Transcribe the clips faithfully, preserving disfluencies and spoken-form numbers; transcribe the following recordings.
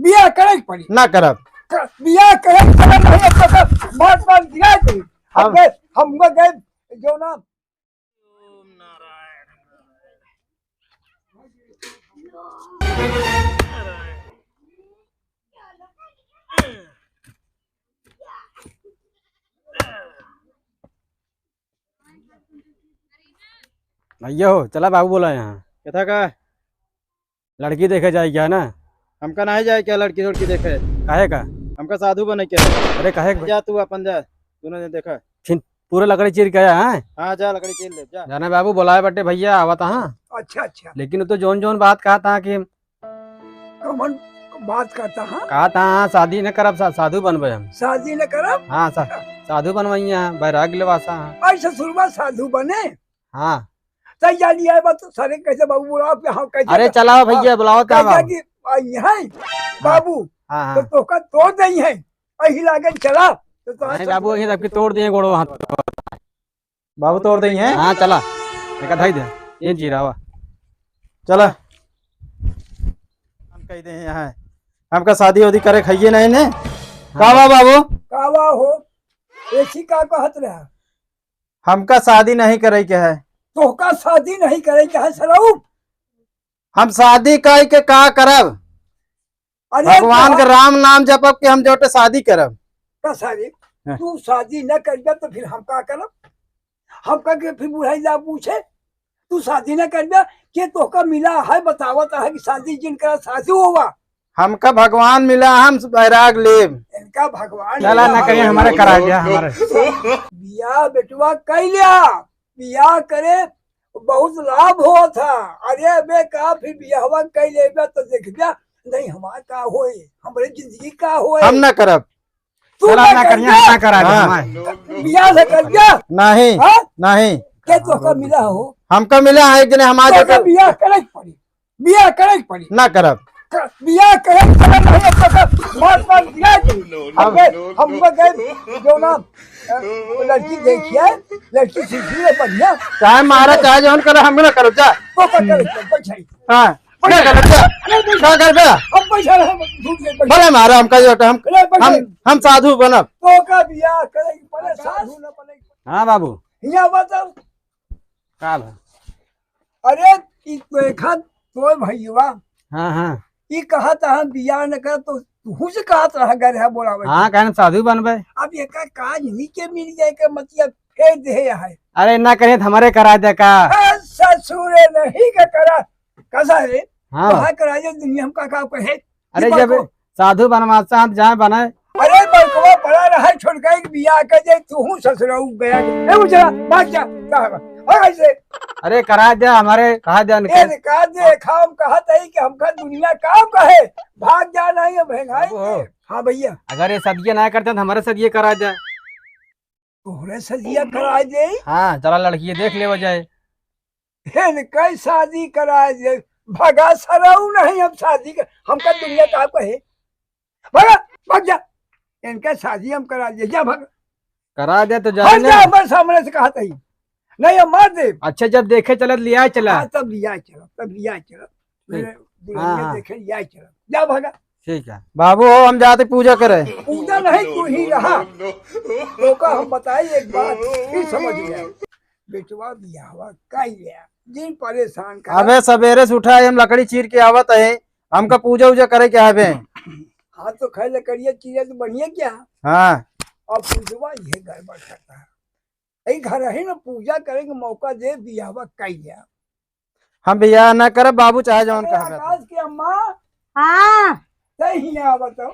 बियाह करे के पड़ी। ना करब। क-, बियाह करे के पड़ी, नहीं तो सब मार मार गिरा दे। हम हम गए, हम गए, जो ना। भैया हो, चला बाबू बोला यहाँ। कथा का? लड़की देखे जाए क्या ना? हमका नहीं जाए क्या लड़की लड़की देखे? काहे का? हमका साधु बने क्या? अरे काहे का? जा तू अपन जा, दोनों जन देखा। फिर पूरा लकड़ी चीर के आया है? हाँ, जा लकड़ी चीर ले, जा। जाने बाबू, बोलाए बटे भैया, आवत हाँ। अच्छा, अच्छा। लेकिन वो तो जौन जौन बात कहा था कि कौन बात करता, हाँ? कहा था, हाँ, शादी न करब, सा-, साधु बनबे हम। शादी न करब? हाँ, सा-, साधु बनवाइए, हाँ, बैराग लेवासा, हाँ। ऐसे ससुरबा साधु बने? हाँ। तै जानी है बात, सारे कैसे बाबू बुलाओ, पे हाँ, कैसे अरे, का-, चलाओ भैया, हाँ, बुलाओ, तो कैसे आओ। कि आई है? हाँ। बाबू, हाँ, हाँ। तो तोका तोड़ देई है, अही लागन चला, तो तो नहीं, बाबू, ये सबके तोड़ दिए गोड़ो हाथ। बाबू तोड़ देई हैं? हाँ, चला। एक धाई दे। ये जीरावा। चला। हम कह दे हैं यहाँ। हमका शादी वादी करे खाइए नहीं ने। हाँ। का बा बाबू? का बा हो? ऐसी का कहत रहा? हमका शादी नहीं करे के है। तोहका शादी नहीं करे के है, सरऊ? हम शादी कई के का करब? अरे भगवान का राम नाम जपब कि हम जोटे शादी करब। का सारे, हाँ। तू शादी न करबे तो फिर हम का करब? हम का के फिर बुढ़ाई जा पूछे, तू शादी न करबे, के तोहका मिला है, बतावत है कि शादी जिन करा साधु होवा। हमका भगवान मिला, हम बैराग लेब। इनका भगवान चला मिला ना है। कहीं हमारे करा दिया, हमारे। बियाह बेटवा कई लिया, बियाह करे बहुत लाभ होत है। अरे बे का फिर बियाहवा कई लेबे तो देखबे, नहीं हमार का होए, हमरे जिंदगी का होए। हम ना करब। तू चला ना ना करिया, करबे? ना करा दे हाँ। हमारे। बियाह से करबे? नहीं, हाँ? नहीं। के तोहका मिला हो? हमका मिला है एक जने हमारे तोहका जो बियाह करे के पड़ी, बियाह करे के पड़ी। ना करब। क-, बियाह करे के पड़ी, नहीं तो सब मार मार गिरा दे। हम अब गए, हम गए, जो ना, अ, लड़की देखिए, लड़की सीखी है बढ़िया। चाहे मारा, चाहे जौन करे, हम ना करब, जा। तोहका करे के पड़ी, बैठ जाइए। हाँ। पैसा ना करब, जा। अरे, पैसा का करबे? अब पैसा रहा, झूठ नहीं, पैसा। भले मारा, हमका जो हम, अरे, पैसा। हम, हम साधु बनब। तोहका बियाह करे के पड़े, साधु न बने। हाँ बाबू। हियाँ बताओ। का बा? अरे, ई तो एक हाथ तोय भैया। हाँ, हाँ। ई कहत रहा बियाह न कर तो तू से कहत रहा घर है बोलावे। हाँ, कहन साधु बनबे। अब एका काज नीचे मिल जाए के मतलब फेर दे है। अरे ना करे तो हमारे करा दे का। ए, ससुरे नहीं का करा। कसा है? हाँ। कहाँ करा दे दुनिया हम का, का कहे? अरे ई जब बात को साधु बनवासा हम जाए बने। अरे बड़कवा पड़ा रहा छोटका एक बियाह कर दे, तू हूँ ससुरा उग गया। ए उजरा, भाग जा, कहाँ बा? भाग ऐसे। अरे करा दे हमारे, कहा दे ए उनके। निकाल दे, खाम कहा तई कि हमका दुनिया काम कहे। भाग जा नहीं है भेंगाई बाबू हो। के। हाँ भैया। अगर ये सदिये ना करते तो हमारे सदिये करा दे। तोहरे सदिया करा दे। हाँ, चला लड़की देख लेवा जाए। इनका शादी करा दे। भगा सरऊ नहीं हम शादी कर, हमका दुनिया का कहे। भगा, भाग जा। इनका शादी हम करा दे, जा भगा। करा दे तो हट जाए जा ना। हमारे सामने से कहा तई। नहीं हम मार दे। अच्छा जब देखे चला तो लिया चला। हाँ, तब लिया चला, तब लिया चला। ठीक। मेरे दुल्हनिया हाँ, हाँ। देखे लिया चला। जा भगा। ठीक है। बाबू हो हम जाते पूजा करे। पूजा नहीं तू ही रहा। तो का हम बताई एक बात फिर समझ गया। बेटवा बियाहवा कई लिया। जिन परेशान कर। अबे सवेरे से उठा हम लकड़ी चीर के आवत है। हमका पूजा उजा करे के हवे। हाँ तो खैर लकड़िया चीरे तो बढ़िया क्या? हाँ। अब पूजवा ये गड़बड़ करता है। ई घर ही ना पूजा करे के मौका दे बियाहवा कई लिया। हम बियाह ना करब बाबू चाहे जौन अरे कहबे। आकाश के अम्मा। हाँ। सही है बताओ।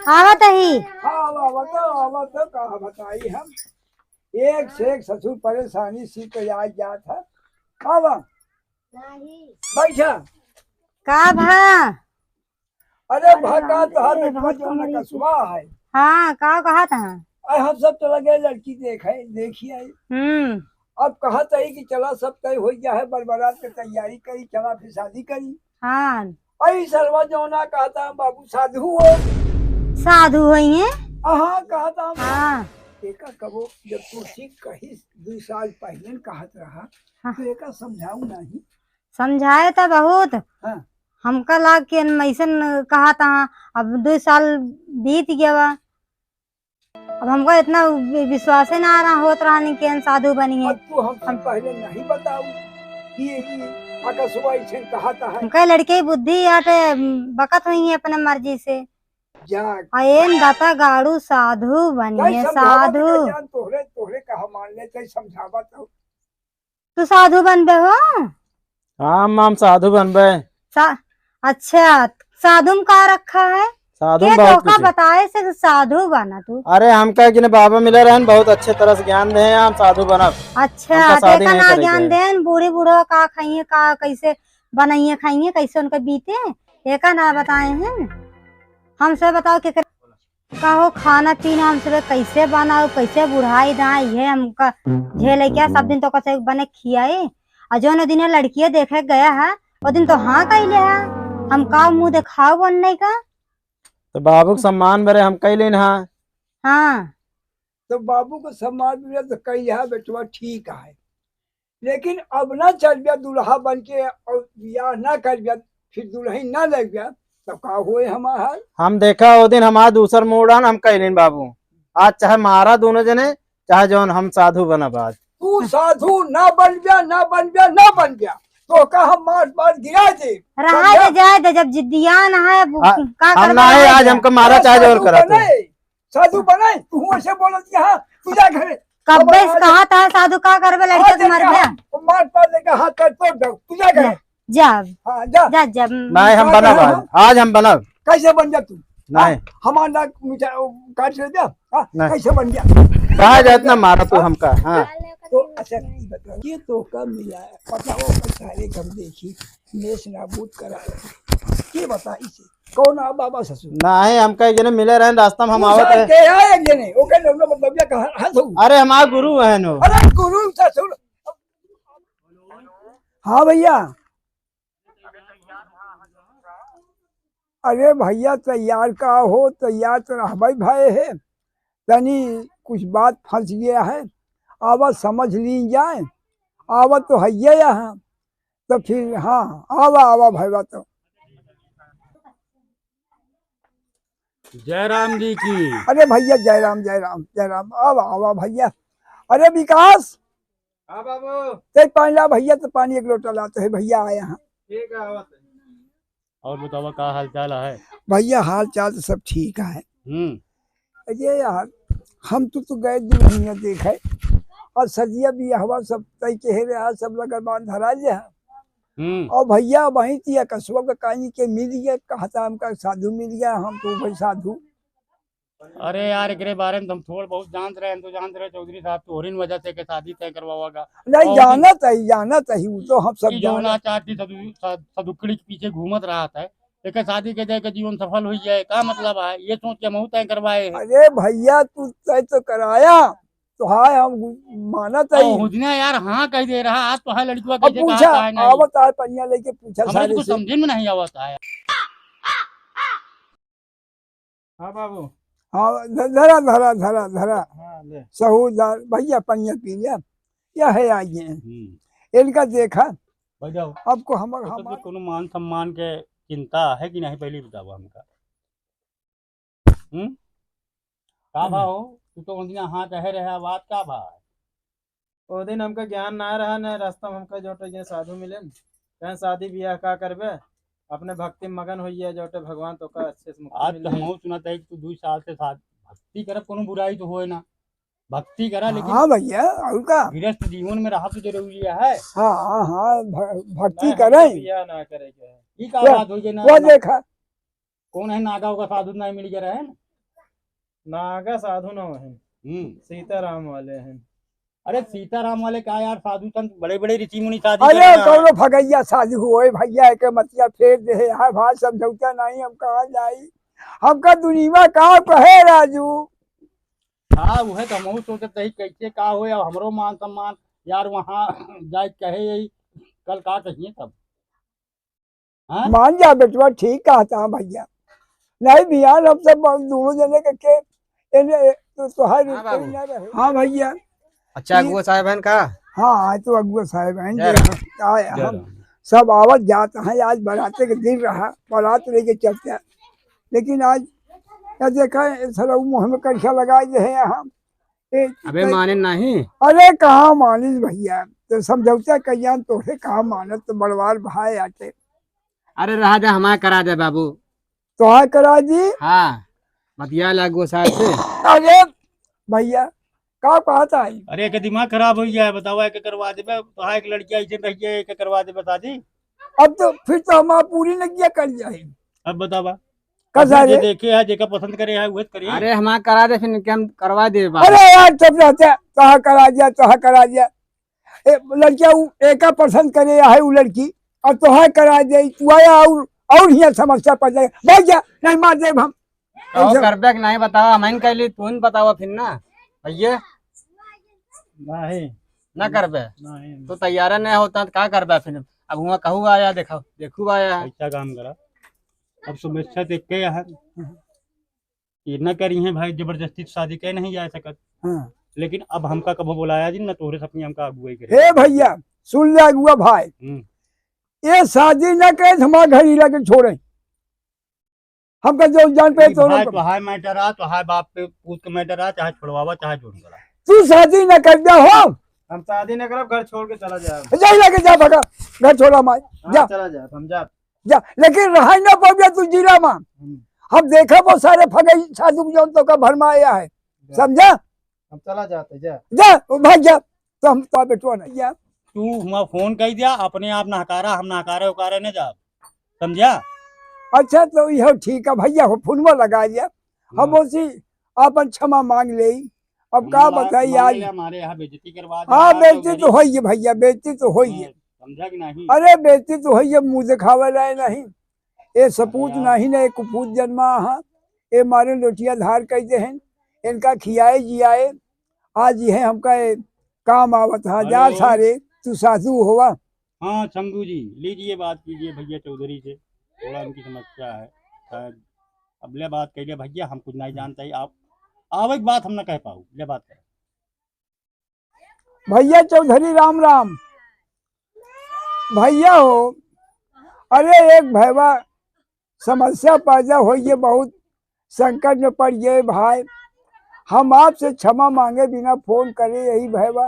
आवत ही। हाँ बताओ बताओ कहा बताई हम। एक से एक ससुर परेशानी सी तो याद जात है। आवा। बैठा। का भा? अरे भा का तोहार बेटवा जौन कसुआ है। हाँ, का कहत है? अरे हम सब चला गए लड़की देखे, देखी आई। हम्म। अब कहत है कि चला सब तय हो गया है, बरबरात के तैयारी करी, चला फिर शादी करी। हाँ। अरे सरवा जौना कहता हम बाबू साधु हो। साधु होई हैं? हाँ कहता हम। हाँ। एका कबो जब तू ठीक कही दो साल पहले कहत रहा, हाँ। तो एका समझाऊ नहीं। समझाए तो बहुत। हाँ। हमका लाग के अइसन कहा था, अब दो साल बीत गया बा। अब हमका इतना वि-, विश्वासे ना आ रहा, होत रहा नहीं कि हम साधु बनी है। अब तू हमसे हम पहले नहीं बताऊ कि ये, ये आकाशवा ऐसे कहा था है। हमका लड़के की बुद्धि आटे, बकत हुई है अपने मर्जी से। जा। आ एन दाता गाड़ू साधु बनी नहीं है, समझावत साधु। के जान तोहरे, तोहरे कहा मान ले, चाहे समझावत हो। तू साधु बनबे हो? हाँ, हम, हम साधु बनबे। सा-, अच्छा, साधु में का रखा है? साधु में के बहुत तोका कुछ है। बताए से साधु बना तू? अरे, हमका कि ने बाबा मिले रहन, बहुत अच्छे तरह से ज्ञान दे हैं, हम साधु बनब। अच्छा, हमका तो शादी एका नहीं ना करे के ज्ञान है। देन, बूढ़े बूढ़ा का खाइए, का कैसे बनाइए खाइए, कैसे उनका बीते, एका ना बताए हैं। हमसे बताओ कि कहो खाना पीना हम सबे कैसे बनाओ, कैसे बुढ़ाई दाई, ये हमका झेले क्या, सब दिन तो कसे बने खियाई। और जो दिन लड़किया देखे गया है, वो दिन तो हाँ कैले है, हम का मुँह देखाओ बनने का। तो बाबू के सम्मान बरे हम कैले ना। हाँ। तो बाबू को सम्मान मिले तो कही है बेटवा ठीक है, लेकिन अब ना चल गया दुल्हा बन के और बियाह ना कर गया, फिर दुल्हन ना ले गया, तब का होए हमार हाल? हम देखा वो दिन हमार दूसर मूड आन, हम कहलिन बाबू, आज चाहे मारा दोनों जने, चाहे जौन हम साधु बनब आज। तू साधु ना बन गया, ना बन गया, ना बन गया, तो का हम मार मार गिरा दे। रहा समझा? दे, जाए दे, जब जिद्दियान है, अब आ, का हम करबे, ना है, रहा आज दे। हमको मारा चाहे जौन साधु करा तू। बने, साधु बने, तू ऐसे बोलत यहाँ, तू जा घरे। कब्बे से कहा था साधु का करबे, लड़के के मर गया। मार पार लेके हाथ पैर तोड़ दो, तू जा घरे। जा। हाँ, जा। जा, जा। नहीं, हम बनब आज। आज हम बनब। कैसे बन जा तू? नहीं। हाँ, हमार नाक मीठा, वो, काट ले जा। हाँ, नहीं। कैसे बन जा? कहा जात ना मारा तू हमका, हाँ। तो अच्छा, ये बता, ये तो कब मिला है? पता हो, सारे कब देखी, नेस नाबूद करा। ये बता इसे। कौन आ बाबा ससुर? नाही, हमका एक जने मिले रहे रास्ता में, हम आवत रहे। के आए एक जने, ओके लौंडा मतलब ये कहा, हाथ हो। अरे, हमार गुरु है नो। अरे, गुरु ससुर। हाँ भैया। अरे भैया, तैयार का हो, तैयार तो रहबे भए है, तनी कुछ बात फंस गया है, आवा समझ ली जाए, आवा तो है यहाँ। तो फिर हाँ, आवा, आवा भैया तो। जय राम जी की। अरे भैया, जय राम, जय राम, जय राम। आवा, आवा भैया। अरे विकास। हाँ बाबू। ते पानी ला भैया, तो पानी एक लोटा लाते हैं भैया, आए हैं। ठीक है, आवत है। और बतावा, का हाल चाल है? भैया, हाल चाल तो सब ठीक है। हम्म। अरे यार, हम तो, तो गए दुल्हनिया देखे, और सजिया बियाहवा सब तय के रहा, सब लगन बांध धरा ले है। हम्म। और भैया, वहीं तिया कसुआ का कानी के मिल गया, कहा था हमका साधु मिल गया, हम तो भाई साधु। अरे यार, एकरे बारे में तो हम थोड़ बहुत जानत रहे, हम तो जानत रहे चौधरी साहब, तोहरिन वजह से के शादी तय करवावा गा। नहीं, और जानत है, जानत है, वो तो हम सब ई जौन जानत। आज चार दिन सदु-, स-, सदुकड़ी के पीछे घूमत रहत है, एकर शादी के दे के जीवन सफल हुई जाए, का मतलब है? ये सोच के हम तय करवाए हैं। अरे भैया, तू तय तो कराया, तो हाय हम मानत है। और हुजने यार हाँ कह दे रहा, आज तो है लड़किया अब कैसे कहा पूछा, था, नहीं। आवत है पनिया लेके पूछा हमरे सारे तो कुछ से। समझे में नहीं आवत है। हाँ बाबू। हाँ, ध-, धरा, धरा, धरा, धरा। हाँ, ले। सहूदार, भैया, पनिया पी लिया। यह है, आइए। हम्म। इनका देखा। बैठ जाओ। अब को हमर, तो तुझे हमार कोनो मान सम्मान के चिंता है कि नहीं, पहले बताओ हमका। हम्म? का भा हो? तू तो उन दिन हाँ कहे रहे, बात का भा? ओ दिन हमका ज्ञान ना रहा, न रास्ता में हमका जोटे जे साधु मिले, कहें शादी बियाह का करबे, अपने भक्ति में मगन होइए, जोटे भगवान तोका अच्छे से मुक्ति आज मिल तो जाए। हमहू सुनत है कि तू दू साल से साथ भक्ति करब, कोनो बुराई तो होए ना, भक्ति करा, लेकिन हाँ भैया, और का? गृहस्थ जीवन में रहब तो जरूरी है। हाँ, हाँ, भ-, भक्ति नहीं, करे। हमको बियाह ना करे के है। ई का क्या? बात हो गई ना, वो ना। देखा। कौन है नागा होगा साधु नहीं मिल गया रहे ना? नागा साधु ना है। हम्म। सीताराम वाले हैं। अरे सीताराम वाले का यार, साधु संत बड़े बड़े ऋषि मुनि शादी अरे करे ना। कौनो भगैया साधु होए भैया, के मतिया फेर दे यार, भाई समझौता नहीं, हम कहाँ जाई, हमका दुनिया का कहे राजू। हाँ, वह तो हमहू सोचत रही कैसे का होए, अब हमरो मान सम्मान यार वहाँ जाए कहे यही, कल का कहिए तब। हाँ? मान जा बेटवा, ठीक कहता है भैया। नहीं बिहान हम सब दोनों जने के, के एने तो तोहार हाँ ऊपर बाबू। ना रहे। हाँ भैया। अच्छा, ये अगुआ साहब हैं का? हाँ, आज तो अगुआ साहब हैं, जय राम। आए जय हम। राम। सब आवत जात हैं। आज बाराते के दिन रहा, बारात लेके चलते हैं। लेकिन आज क्या देखा, ये सरऊ मुँह में करिया लगाइ दे हैं यहाँ। ए, अबे ते माने नहीं। अरे कहाँ मानिस भइया, तो समझौता कइयान तोहरे कहाँ मानत, तो बड़वार भाई आटे। अरे रहा दे, हमार करा दे बाबू। तोहार करा दी? हाँ, बतिया ला गोसाई से। अरे भइया, का कहत है? अरे, एके दिमाग खराब होइ गया है, बतावा, एके करवा देबे, तोहार एक लड़किया ऐसे रही है, एके करवा देबे शादी। अब तो फिर तो हमार पूरी नगिया कट जाए। अब बतावा। का अपने सारे? जे देखे है, जेका पसंद करे है, उहे त करे। अरे, हमार करा दे, फिर इनके हम करवा दे बाबू। अरे यार, चुप रहते, तोहार करा दिया, तोहार करा दिया। ए, लड़किया उ एका पसंद करे है उ लड़की, और तोहार करा दे, तू आया और, और हियाँ समस्या पड़ जाए। भाग जा, नहीं मार देब हम। कहो ऐसे करबे कि नहीं बतावा, हम ही कहली, तू ही बतावा फिर ना, भइया। नहीं। ना करबे? नहीं। तो तैयार नहीं होता तो का करबे फिर? अब हुआ कहू आया, देखो, देखू आया। ऐसा काम करा, अब समस्या देख के यहाँ ये ना करी हैं भाई, जबरदस्ती तो शादी के नहीं जा सकत। हाँ। लेकिन अब हमका कबो बुलाया जी ना, तोहरे से अपनी हमका अगुवाई करे। हे भइया, सुन ले अगुआ भाई, हम्म। ये शादी ना करे तो हमार घर ही लाके छोड़े। हमका जो जान पे नहीं तो भाई, ना तोहार matter आ, तोहार बाप के पूत के matter आ, चाहे छोड़वावा, चाहे जोन करा। तू शादी ना कर दे हो। हम शादी ना करब, घर छोड़ के चला जाए। जाई लाके जा भगा, घर छोड़ा माई, हाँ, जा। चला जाए, हम जा। जा, लेकिन रहा ना पबिया तू जिला मा। हम्म। हम देखा वो सारे फगई साधु जौन तोका भरमाया है, जा। समझा? हम चला जाते, जा। जा, ओ भाग जा, तो हम तो बेटवा नहीं जा। तू हुआ फोन कइ दिया, अपने आप नहकारा, हम नहकारे उकारे न जाब, समझा? अच्छा, तो यह ठीक है भइया, हो फोनवा लगा दिया, हम हाँ। उसी आपन क्षमा मांग लेई। अब का मांग ला-, बताई मांग आज? ले, हमारे यहाँ बेइज्जती करवा दे हाँ, यार, बेइज्जती तो तो मेरी होई है भइया, बेइज्जती तो होई है। हाँ, समझा कि नहीं? अरे, बेइज्जती तो होई है, मुँह देखावे लाए नहीं। ए सपूत अरे यार। नहीं ना, ए कुपूत जन्मा हा। ए मारे लोटिया धार कइ दे हैं, इनका खियाए जियाए। आज यह हमका ए काम आवत हा। जा हेलो। सारे, तू सासू होवा। हाँ, शंभू जी, लीजिए, बात कीजिए भइया चौधरी से, थोड़ा इनकी समस्या है शायद। अब ले बात कइले भइया, हम कुछ नहीं जानते ही, आप आवे के बात हम ना कह पाऊ, ले बात कर। भइया चौधरी राम राम। भइया हो, अरे एक भइवा समस्या पैदा होई है, बहुत संकट में पड़ गए भाई। हम आपसे क्षमा मांगे बिना फोन करे यही भइवा।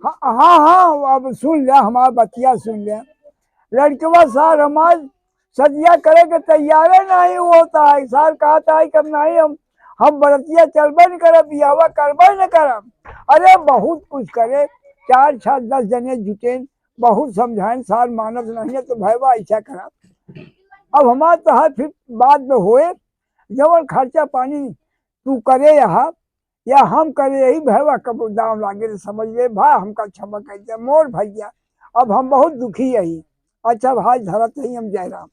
हाँ, हाँ, हाँ, अब सुन ले, हमार बतिया सुन ले। लड़कवा सार हमार सदिया करे के तैयारे नहीं होता है। सार कहता है कि हम नहीं, हम, हम बरतिया चलबे नहीं करब, बियाहवा करबे नहीं करब। अरे बहुत कुछ करे, चार, छह, दस जने जुटेन, बहुत समझाएन, सार मानत नहीं है, तो भइवा ऐसा करा। अब हमार तो है फिर बाद में होए, जवन खर्चा पानी तू करे यहाँ, या हम करे यही भइवा कब दाम लागे रे, समझ ले भा, हमका क्षमा कर दे मोर भइया, अब हम बहुत दुखी यही। अच्छा भाई, धरत ही हम जयराम।